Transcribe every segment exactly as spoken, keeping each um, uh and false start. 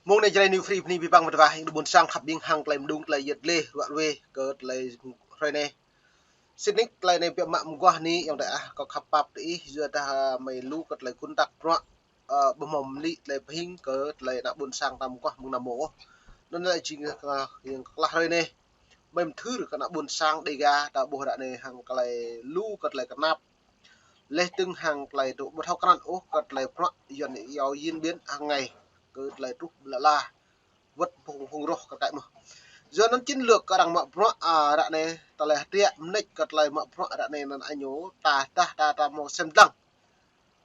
Mông anai Jrai New Free bơni abih bang mơta wah, ƀing ƀôn sang khăp ƀing hăng tơlơi mơdung tơlơi yet lĕ ruă ruê kơ tơlơi hrơi anai. Sĭt nik tơlơi anai biă mă mơguah anai ayŏng adơi ah, kâo khăp pap tơ ih, yua dah, ah, mơi lu kơ tơlơi gun tăk bruă, ah, ƀu hmâo mơlĭ tơlơi pơhing kơ tơlơi ană ƀôn sang ta mơguah mơ̆ng anăm mơ̆n ôh. Anŭn lĕ jing, ah, yang klah hrơi anai. Mơi mơthưr kơ ană ƀôn sang Dêga ta ƀuh ră anai hăng tơlơi lu kơ tơlơi kơnap. Laih dơ̆ng hăng tơlơi tŭ ƀu thâo krăn ôh kơ tơlơi bruă Yuan iâu diễn biến hàng ngày kơ tơlơi truh ƀlŏr la wơ̆t phung phung roh kơ kaĭ mơ̆n. Yua anŭn chiến lược kơ arăng mă bruă, ah, ră anai tơlơi hơdră mơneč kơ tơlơi mă bruă ră anai anŭn añu ta dah ta ta hmâo sem dlăng.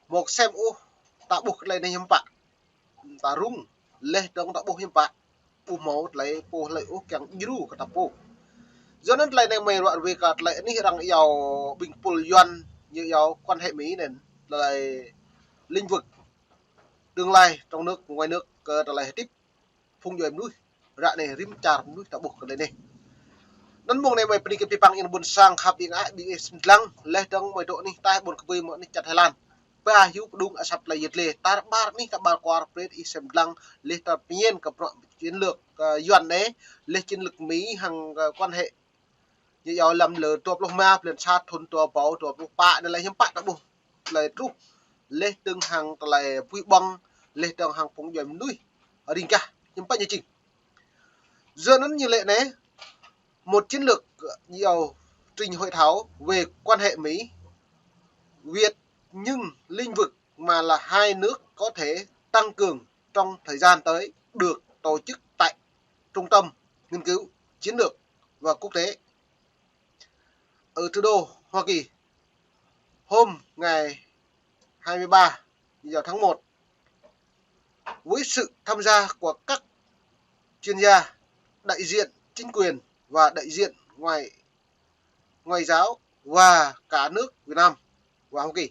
Hmâo sem ôh ta ƀuh kơ tơlơi anai hiư̆m pă. Ta rŭng, laih dơ̆ng ta ƀuh hiư̆m pă. Ƀu hmâo tơlơi pô hlơi ôh kiăng djru kơ ta pô. Yua anŭn tơlơi anai mơi ruă ruê kơ tơlơi anih arăng iâu ƀing pul Yuan ñu iâu quan hệ Mỹ anŭn tơlơi lĩnh vực tương lai trong nước, ngoài nước kơ tơlơi hơdip phung djuai mơnuih. Ră anai rĭm čar mơnuih ta ƀuh kơ tơlơi anai. Anŭn mông anai mơi bơni kơ abih bang ƀing ƀôn sang khăp ƀing ah ƀing ih sem dlăng, laih dơ̆ng mơi dŏ anih ataih ƀôn kơbui mơ̆ng anih čar Thái Lan. Ba hyu pơdŏng asăp tơlơi yet lĕ, tar ƀar anih tar ƀar kwar pret ih sem dlăng, laih tar pơñen kơ bruă chiến lược, kơ Yuan anai, laih chiến lược Mỹ hăng, kơ quan hệ ñu iâu lăm lơ dua pluh rơma blan sa thun dua rơbâo dua pluh pă anai lĕ hiư̆m pă ta ƀuh tơlơi truh. Laih dơ̆ng hăng tơlơi bui ƀơ̆ng, laih dơ̆ng hăng phung djuai mơnuih ring gah hiư̆m pă ñu jing. Yua anŭn ñu lĕ anai, một chiến lược, ñu iâu trình hội thảo về quan hệ Mỹ Việt những lĩnh vực mà là hai nước có thể tăng cường trong thời gian tới được tổ chức tại Trung tâm Nghiên cứu Chiến lược và Quốc tế ở thủ đô Hoa Kỳ hôm ngày hai mươi ba giờ tháng một, với sự tham gia của các chuyên gia, đại diện chính quyền và đại diện ngoại ngoại giao và cả nước Việt Nam và Hoa Kỳ.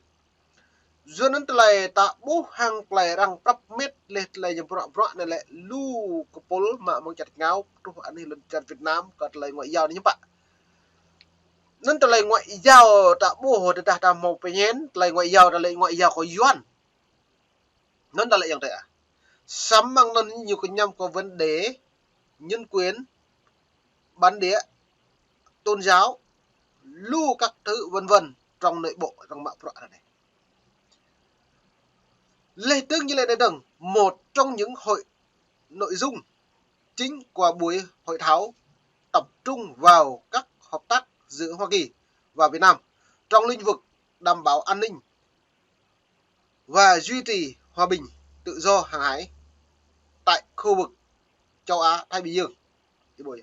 Yua anŭn tơlơi ta ƀuh hăng tơlơi arăng prăp met laih tơlơi ñu bruă bruă anai lĕ lu kơ pul mă mơ̆ng čar ngao truh anih lŏn čar Việt Nam kơ tơlơi ngoại giao anai hiư̆m pă. Anŭn tơlơi ngoại giao ta ƀuh tơdah ta hmâo pơñen, tơlơi ngoại giao ta lĕ ngoại giao kơ Yuan. Anŭn ta lĕ ayŏng adơi ah. Samơ̆ anŭn ñu kơñăm kơ vấn đề nhân quyền, bản địa, tôn giáo, lu các thứ vân vân trong nội bộ arăng mă bruă ră anai. Laih dơ̆ng ñu lĕ anai dơ̆ng, một trong những hội nội dung chính của buổi hội thảo tập trung vào các hợp tác giữa Hoa Kỳ và Việt Nam trong lĩnh vực đảm bảo an ninh và duy trì hòa bình, tự do hàng hải tại khu vực châu Á Thái Bình Dương. Yua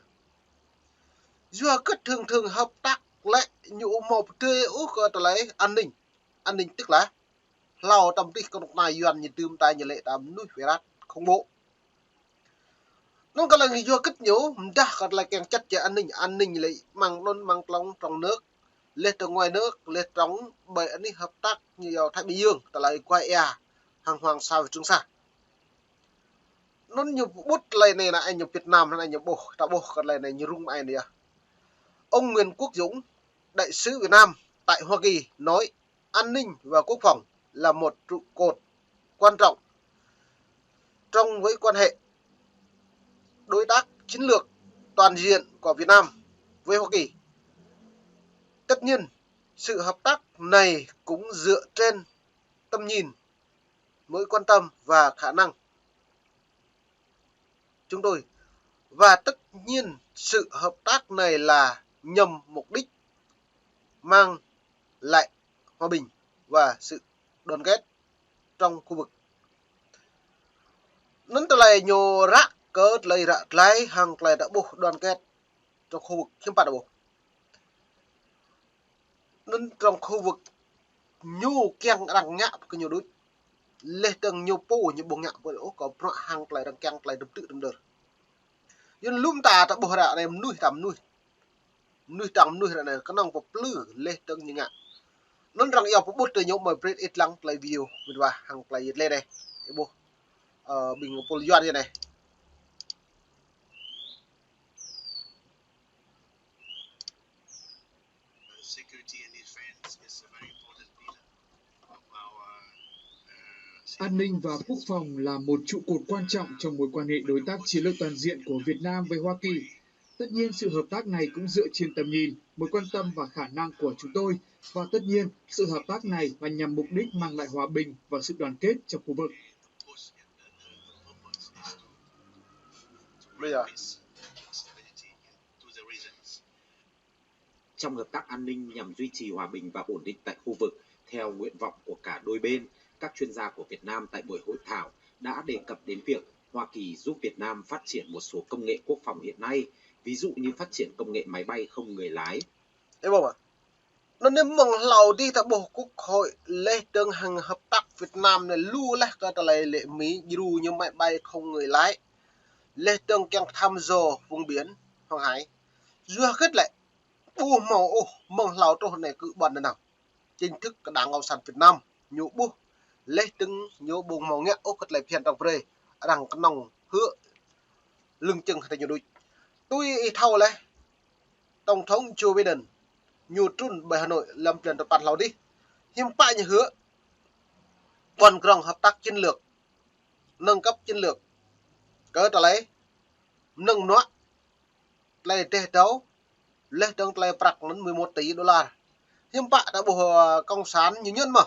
hơget thường thường hợp tác lĕ ñu ƀu hmâo pơdơi ôh kơ tơlơi an ninh. An ninh tức là hlâo tơm tih kơnuk kơna Yuan ñu dưm ta ñu lĕ ta mơnuih virus khủng bố. Anŭn kơ lĕ yua hơget ñu mơdah kơ tơlơi kiăng čăt čê an ninh, an ninh lĕ mơ̆ng anŭn mơ̆ng tlŏng trong nước, laih dơ̆ng ngoài nước, laih dơ̆ng ƀơi anih hợp tác ñu iâu Thái Bình Dương, tơlơi guai ia hăng Hoàng Sa và Trường Sa. Anŭn ñu pơƀut tơlơi anai anŭn ñu Việt Nam anŭn ñu ƀuh, ta ƀuh kơ tơlơi anai ñu rŭng ai anai yơh. Ông Nguyễn Quốc Dũng, đại sứ Việt Nam tại Hoa Kỳ nói, an ninh và quốc phòng là một trụ cột quan trọng trong mối quan hệ đối tác chiến lược toàn diện của Việt Nam với Hoa Kỳ. Tất nhiên, sự hợp tác này cũng dựa trên tầm nhìn, mối quan tâm và khả năng chúng tôi. Và tất nhiên, sự hợp tác này là nhằm mục đích mang lại hòa bình và sự đoàn kết trong khu vực. Anŭn tơlơi ñu ră kơ tơlơi ră glai hăng tơlơi ta ƀuh đoàn kết trong khu vực hiư̆m pă ta ƀuh. Anŭn trong khu vực ñu kiăng arăng ngă kơ ñu đôč. Laih dơ̆ng ñu pô ñu ƀu ngă pô ôh kơ bruă hăng tơlơi arăng kiăng tơlơi tơm tư̆ tơm đơr. Yua anŭn lŏm ta ta ƀuh ră anai mơnuih ta mơnuih. Mơnuih ta mơnuih ră anai kơnơ̆ng pơplư laih dơ̆ng ñu ngă. Anŭn arăng iâu pơƀut tơ ñu mơi brơi ih lăng tơlơi video mơ̆n wa hăng tơlơi yet lĕ anai. Ih ƀuh, ơ, ƀing pul Yuan anai. Security and defense is a very important pillar of our, uh, An ninh và quốc phòng là một trụ cột quan trọng trong mối quan hệ đối tác chiến lược toàn diện của Việt Nam với Hoa Kỳ. Tất nhiên, sự hợp tác này cũng dựa trên tầm nhìn, mối quan tâm và khả năng của chúng tôi. Và tất nhiên, sự hợp tác này là nhằm mục đích mang lại hòa bình và sự đoàn kết trong khu vực. Bây giờ, Trong hợp tác an ninh nhằm duy trì hòa bình và ổn định tại khu vực theo nguyện vọng của cả đôi bên, các chuyên gia của Việt Nam tại buổi hội thảo đã đề cập đến việc Hoa Kỳ giúp Việt Nam phát triển một số công nghệ quốc phòng hiện nay, ví dụ như phát triển công nghệ máy bay không người lái. ê bông à, nó nên mong hlâo đi ta bố quốc hội leh dơ̆ng hăng hợp tác Việt Nam này lu leh kơ ta lĕ Mi djru ñu máy bay không người lái. Leh dơ̆ng kiăng thăm dò vùng biển Hoàng Hải. Yua kơ lĕ ƀu hmâo ôh mơ̆ng hlâo truh anai kơ ƀuăn anŭn. Chính thức kơ Đảng Cộng sản Việt Nam ñu ƀuh leh dơ̆ng ñu ƀu hmâo ngă ôh kơ tơlơi phiăn arăng brơi, arăng kơnơ̆ng hơ̆ lưng čơ̆ng hơtai ñu đôč. Tui ih thâo leh, Tổng thống Joe Biden ñu trŭn ƀơi Hà Nội lăm blan tơpăn hlâo dih. Hiư̆m pă ñu hơ̆ ƀuăn grong hợp tác chiến lược, nâng cấp chiến lược, kơ tơlơi mơnơ̆ng mơnuă, tơlơi deh dâu, leh dơ̆ng tơlơi prăk anŭn mười một tỷ đô la. Hiư̆m pă ta ƀuh, ơ, cộng sản ñu ñŭn mơ̆.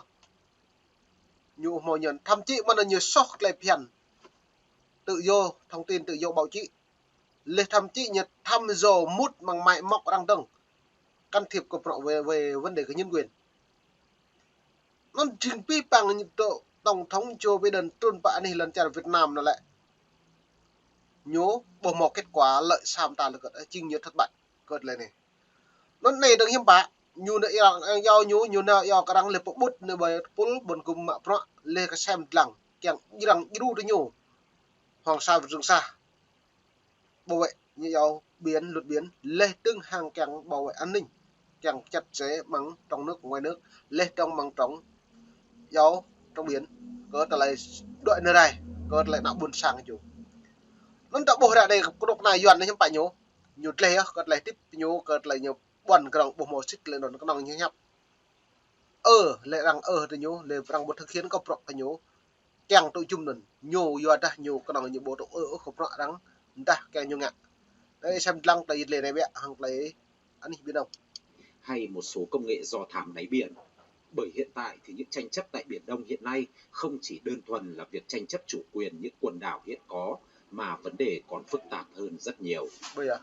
Ñu hmâo ñŭn, thậm chí mơ̆n ñu soh tơlơi phiăn tự do thông tin, tự do báo chí. Leh thậm chí ñu thăm dò mŭt mơ̆ng máy móc arăng dơ̆ng can thiệp kơ prŏ về, về vấn đề kơ nhân quyền. Anŭn jing pih păng ñu tơ Tổng thống Joe Biden trŭn pơ anih lŏn čar Việt Nam anŭn lĕ ñu ƀu hmâo kết quả lợi sam ta lĕ kơ jing ñu thất bại kơ tơlơi anai. Anŭn anai dơ̆ng hiư̆m pă, ñu nao iâu, iâu ñu, ñu nao iâu kơ arăng leh pơƀut nao ƀơi tơpul ƀôn gum mă bruă leh kơsem dlăng kiăng arăng djru tơ ñu Hoàng Sa Trường Sa. Bảo vệ ñu iâu biển, luật biển, leh dơ̆ng hăng kiăng bảo vệ an ninh, kiăng chặt chẽ mơ̆ng trong nước, ngoài nước, leh dơ̆ng mơ̆ng trong iâu trong biển, kơ tơlơi đuaĭ nao rai, kơ tơlơi ană ƀôn sang ñu. Anŭn ta ƀuh ră anai kơnuk kơna Yuan anai hiư̆m pă ñu, ñu dleh yơh, kơ tơlơi tip ñu, kơ tơlơi ñu ƀuăn grong ƀu hmâo sĭt leh anŭn kơnơ̆ng ñu hiăp. Ơ, leh arăng ơ tơ ñu, leh arăng ƀu thực hiện kơ prŏ kơ ñu. Kiăng tŭ jum anŭn, ñu yua dah ñu kơnơ̆ng ñu ƀu tŭ ơ ôh kơ prŏ arăng, dah kiăng ñu ngă. Tơlơi sem dlăng tơlơi yit leh anai biă, hăng tơlơi anih Biển Đông. Hay một số công nghệ do thám đáy biển. Bởi hiện tại thì những tranh chấp tại Biển Đông hiện nay không chỉ đơn thuần là việc tranh chấp chủ quyền những quần đảo hiện có, mà vấn đề còn phức tạp hơn rất nhiều. Bây giờ,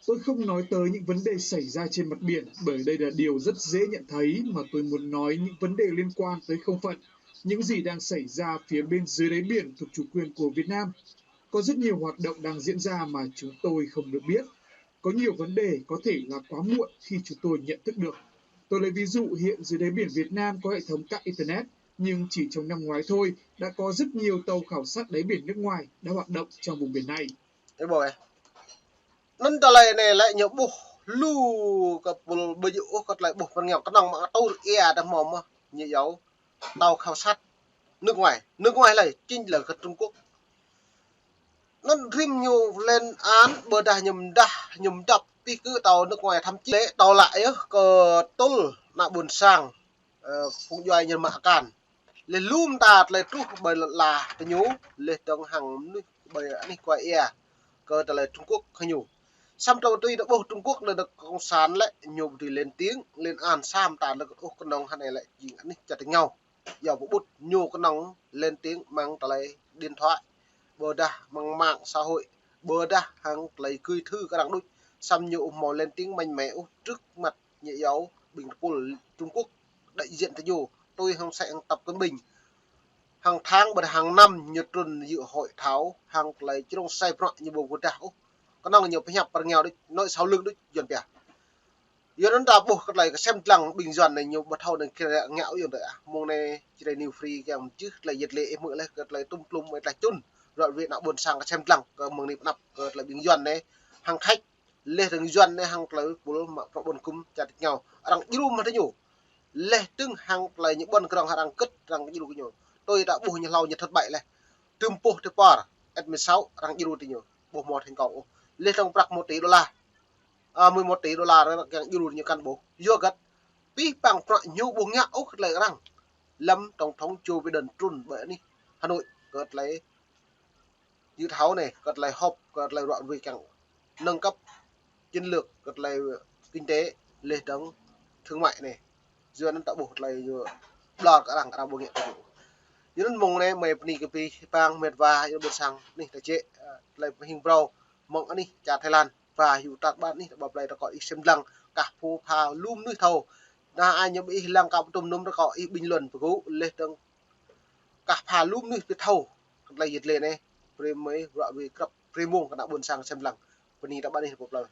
Tôi không nói tới những vấn đề xảy ra trên mặt biển, bởi đây là điều rất dễ nhận thấy, mà tôi muốn nói những vấn đề liên quan tới không phận, những gì đang xảy ra phía bên dưới đáy biển thuộc chủ quyền của Việt Nam. Có rất nhiều hoạt động đang diễn ra mà chúng tôi không được biết. Có nhiều vấn đề có thể là quá muộn khi chúng tôi nhận thức được. Tôi lấy ví dụ, hiện dưới đáy biển Việt Nam có hệ thống cáp Internet, nhưng chỉ trong năm ngoái thôi đã có rất nhiều tàu khảo sát đáy biển nước ngoài đã hoạt động trong vùng biển này. Ê bông ơi. Anŭn tơlơi anai lĕ ñu ƀuh lu kơ pul ƀơi ôh kơ tơlơi ƀuh pơrngeo kơnơ̆ng mă atur ia dah hmâo mơ̆ ñu iâu tàu khảo sát nước ngoài. Nước ngoài lĕ chính là kơ Trung Quốc. Anŭn rĭm ñu lên án ƀôdah ñu mơdah, ñu mơdăp pih kơ tàu nước ngoài thậm chí lĕ tàu lă yơh kơ tơl ană ƀôn sang, ơ, phung djuai ñu mă akan. Leh lŏm ta tơlơi truh ƀơi lŏn ala tơ ñu, leh dơ̆ng hăng mơnuih ƀơi anih kuai ia kơ tơlơi Trung Quốc kơ ñu. Samơ̆ tui ta ƀuh Trung Quốc lĕ đảng cộng sản lĕ ñu ƀu dưi lên tiếng, lên án samơ̆ ta lĕ ôh kơnơ̆ng hơnai lĕ jing anih čăt tơ ngao. Yua pơƀut ñu kơnơ̆ng lên tiếng mơ̆ng tơlơi điện thoại, ƀôdah mơ̆ng mạng xã hội, ƀôdah hăng tơlơi gửi thư kơ arăng đôč. Samơ̆ ñu ƀu hmâo lên tiếng mạnh mẽ ôh trước mặt ñu iâu ƀing tơpul Trung Quốc đại diện tơ ñu, tui hăng sĕ hăng Tập Cận Bình. Hăng tháng ƀôdah hăng năm ñu trŭn dự hội thảo hăng tơlơi črông sai prăk ñu ƀu pơdah ôh. Kơnơ̆ng ñu pơhiăp pơrngeo đôč, nói sau lưng đôč Yuan pia. Yua anŭn ta ƀuh kơ tơlơi kơsem dlăng ƀing Yuan anai ñu ƀu thâo anŭn kơ ngă ôh Yuan tơ ah. Mơ̆ng anai Jrai New Free kiăng mơčih tơlơi yit leh ih hmư̆ leh kơ tơlơi tum tlum ih tlaih čun. Ră ruai ană ƀôn sang kơsem dlăng kơ mơ̆ng anai pơnăp kơ tơlơi ƀing Yuan anai hăng khač leh dơ̆ng Yuan anai hăng tơlơi pul mă prăk ƀôn gum čăt tơ ngao. Arăng djru mă tơ ñu. Leh dơ̆ng hăng tơlơi ñu ƀuăn grong arăng kơ̆t arăng djru kơ ñu. Tui ta ƀuh ñu hlâo ñu thất bại leh. Tơm pôh tơ pơr, ét mười sáu arăng djru tơ ñu. Ƀu hmâo thành công ôh. Leh dơ̆ng prăk một tỷ đô la. À, mười một tỷ đô la arăng kiăng djru tơ ñu kăn ƀuh. Yua hơget pih păng prăk ñu ƀu ngă ôh kơ tơlơi arăng. Lăm tổng thống Joe Biden trŭn ƀơi anih Hà Nội kơ tơlơi yŭ thâo anai, kơ tơlơi họp, kơ tơlơi ră ruai kiăng nâng cấp chiến lược, kơ tơlơi kinh tế, leh dơ̆ng thương mại anai. Yua anŭn ta ƀuh tơlơi yua ƀlŏr kơ arăng, arăng ƀu ngă tui ñu. Yua anŭn mơ̆ng anai, mơi bơni kơ pih păng met wa, yua ƀôn sang anih ta jĕ, ơ, tơlơi pơhing phrâo mơ̆ng anih čar Thái Lan. Wa yua tar ƀar anih ta ƀă plơi ta kơ ih sem lăng, kah phu pha lu mơnuih thâo. Anai ñu ƀu ih lăng kơ pơtum num ta kơ ih bình luận pơgŭ, leh dơ̆ng kah pha lu mơnuih pơthâo kơ tơlơi yit lĕ anai, brơi mơi ră ruai krăp brơi mơ̆ng kơ ană ƀôn sang sem lăng. Bơni ta ƀă anih ta ƀă plơi.